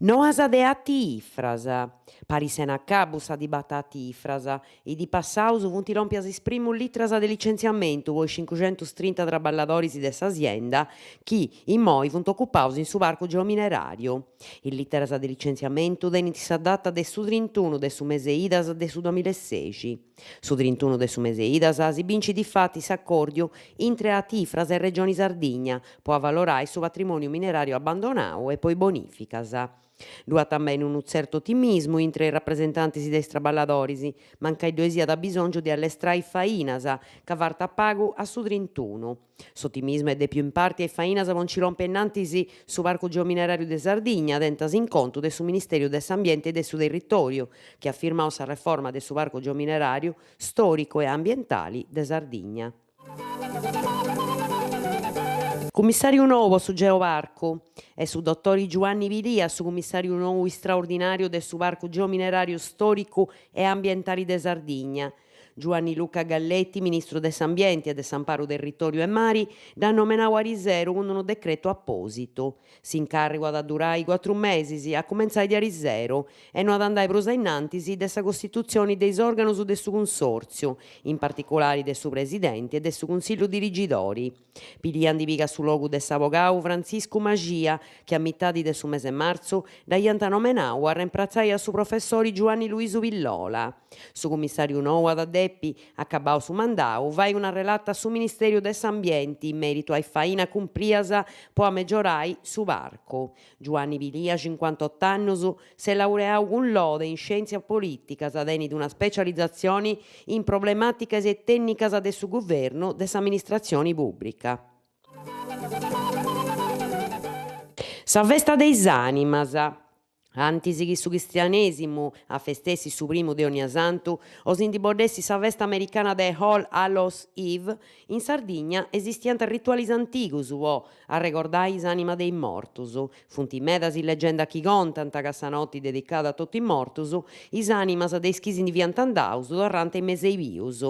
Noas de ATI Ifras. Parit sena acabu sa dibata ATI Ifras. Is diis passaus funt lòmpias is primus litras de licentziamentu po is cincuxentustrinta traballadoris de sa sienda chi, immoi, funt ocupaus in su parcu geomineràriu. Is lìteras de licentziamentu tenint sa data de su trintunu de su mese Idas de su duamilasexi. Su trintunu de su mese Idas si bincit difatis s'acòrdiu intre ATI Ifras e Regioni Sardigna po avalorai su patrimòniu mineràriu abbandonau e po is bonìficas. Ddu at tambeni unu tzertu otimismu intre is rapresentantis de is traballadoris, mancai ddoi siat abisòngiu de allestrai is fainas, ca fartat pagu a su trintunu. S'otimismu est dèpiu in parti a is fainas po nci lompi innantis su Parcu Geomineràriu de Sardigna, tentas in contu de su Ministèriu de s'Ambienti e de su Territòriu, chi at firmau sa reforma de su Parcu Geomineràriu Stòricu e Ambientali de Sardigna. Cummissàriu nou po su Geoparcu. Est su dotori Giuanni Pilia su cummissàriu nou istraordinàriu de su Parcu Geomineràriu Stòricu e Ambientali de Sardigna. Giuanni Luca Galletti, ministru de s'Ambienti e de s'Amparu Territòriu e Mari, dd'at nomenau ariseru cun unu decretu apòsitu. S'incàrrigu at a durai cuatru mesis, a cumentzai de ariseru, e no at andai prus a innantis de sa costitutzioni de is òrganus de su Cunsòrtziu, in particulari de su presidenti e de su cunsillu dirigidori. Pilia ndi pigat su logu de s'abogau Frantziscu Maxia, chi a mitadi de su mese martzu dd'aiant nomenau a arrempratzai a su professori Giuanni Luisu Pillola. Su cummissàriu nou at a depi, acabau su mandau, fai una relata a su Ministèriu de s'Ambienti in mèritu a is fainas cumprias po amegiorai su parcu. Giuanni Pilia, cincuantot'annus, s'est laureau cun lode in Scièntzias Polìticas, tenit una specializatzioni in Problemàticas e Tènnicas de su Guvernu de s'Amministratzioni Pùbrica. Sa festa de is ànimas. Antis chi su cristianèsimu afestessit su primu de Onniasantu o si ndi boddessit sa festa americana de All Hallows Eve, in Sardigna esistiant ritualis antigus po arregordai is ànimas de is mortus. Funt medas is legendas chi contant ca sa noti dedicada a totu is mortus, is ànimas de is chi si ndi fiant andaus torrànt in mesu 'e is bius.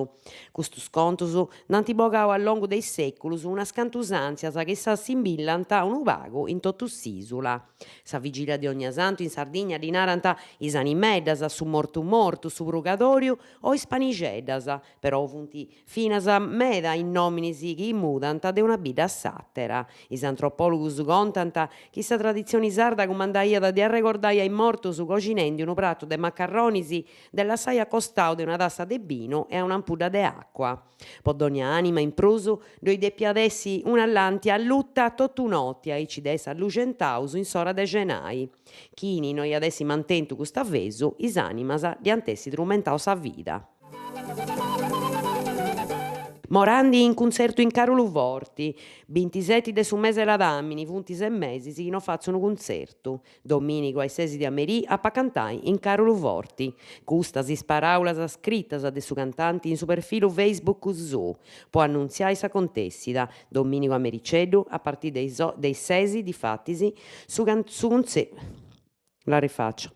Custus contus nd'ant bogau a longu de is sèculus unas cantu usàntzias chi s'assimbillant unu pagu in totu s'ìsula. Sa vigìlia de Onniasantu in Sardigna ddi narant is animeddas, su mortu mortu, su prugadòriu o is panixeddas, però funt finas meda is nòminis chi mudant de una bidda a s'àtera. Is antropòlogus contant chi sa traditzioni sarda cumandaiat de arregordai a is mortus coxinendi unu pratu de macarronis de lassai a costau de una tassa de binu e a un'ampudda de àcua. Po dònnia ànima in prus ddoi depiat essi una làntia alluta totu noti aici de essi alluxentaus in s'ora de cenai. Chini no iat essi mantentu custu avesu, is ànimas dd'iant essi trumentau sa vida. Morandi in cuntzertu in Caruluforti, bintiseti de su mese ladàmini, funt ses mesis chi no fatzu unu cuntzertu. Domìnigu a is sesi de a merì ap'a cantai in Caruluforti. Custas is paràulas scritas de su cantanti in su perfilu Facebook suu po annuntziai s'acontèssida, domìnigu a mericeddu a partì de is de is sesi difatis su su cuntze la rifaccio.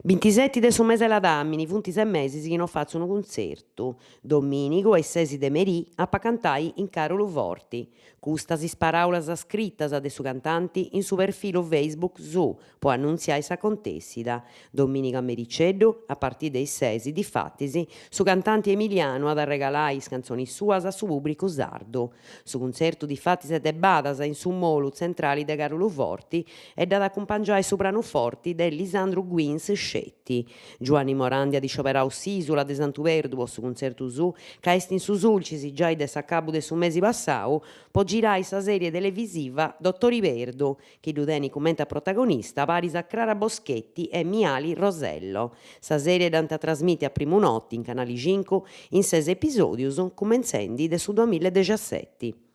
Bintiseti de su mese ladàmini, funt ses mesis chi no fatzu unu cuntzertu. Domìnigu a is sesi de merì ap'a cantai in Caruluforti. Custas is paràulas scritas de su cantanti in su perfilu Facebook suu po annuntziai s'acontèssida. Domìnigu a mericeddu, a partì de is sesi, difatis, su cantanti emilianu at a regalai is cantzonis suas a su pùbricu sardu. Su cuntzertu difatis est de badas in su molu tzentrali de Caruluforti e dd'at a acumpangiai su pranuforti de Lisandru Guins sceti. Giuanni Morandi at iscioberau s'ìsula de Santu Perdu po su cuntzertu suu ca est in su Sulcis giai de s'acabu de su mesi passau po girai sa sèrie televisiva Dottori Perdu chi ddu tenit cumenti a protagonista paris a Crara Boschetti e Miali Rosello. Sa sèrie dd'ant a trasmiti a primu noti in Canali Cincu in ses episòdius cumentzendi de su duamilla e dexaseti.